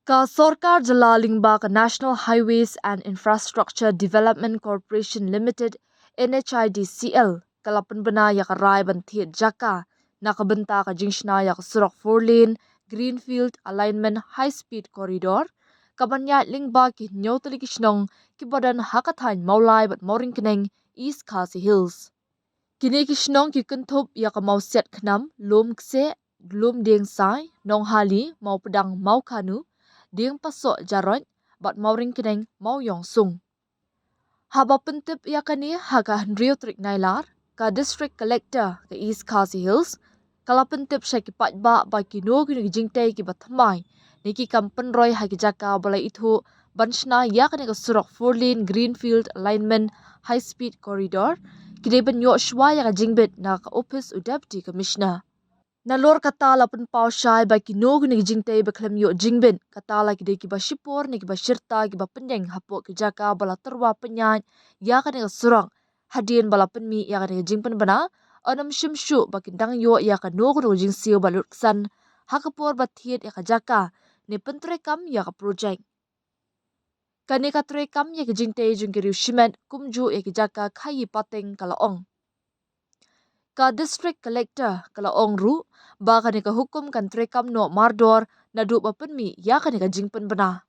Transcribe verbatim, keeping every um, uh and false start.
Ka sorkar jylla lyngba ka National Highways and Infrastructure Development Corporation Limited, N H I D C L, ka la pynbna ïa ka rai ban thied jaka na ka bynta ka jingshna ïa ka surok four lane Greenfield Alignment High Speed Corridor, kaban ïaid lyngba ki hynñiew tylli ki shnong kiba don ha ka thaiñ Mawlai bad Mawryngkneng, East Khasi Hills. Kine ki shnong ki kynthup ïa ka Mawsiatkhnam, Lumkseh, Lumdiengsai, Nonghali, Mawpdang, Mawkhanu, Diengpasoh, Jaroi, bad Mawryngkneng, Mawïongsung. Haba pyntip ïa kane ha ka hynriew tarik Nailar, ka District Collector ka East Khasi Hills ka la pyntip sha ki paidbah ba kino kino ki jingtei kiba thymmai ne ki kam pynroi ha ki jaka ba la ithuh ban shna ïa kane ka surok four lane Greenfield Alignment High Speed Corridor ki dei ban ïoh shuwa ïa ka jingbit na ka ophis u Deputy Commissioner. Nalor kata la pynpaw shai ba kino kino ki jingtei ba khlem ïoh jingbit, kata la ki dei kiba shipor ne kiba shirta kiba pynïeng hapoh ki jaka ba la tyrwa pynïaid ïa kane ka surok. Hadien ba la pynmih ïa kane ka jingpynbna, yn ym shim shuh ba kin dang ïoh ïa kano kano ka jingsiew ba lut ksan ha ka por ba thied ïa ka jaka ne pyntreikam ïa ka projek. Kane ka treikam ïa ki jingtei jong ki riew shimet kumjuh ïa ki jaka khaïi pateng, ka la ong. Ka District Collector ka la ong ruh ba kane ka hukum kan treikam noh mardor naduh ba pynmih ïa kane ka jingpynbna.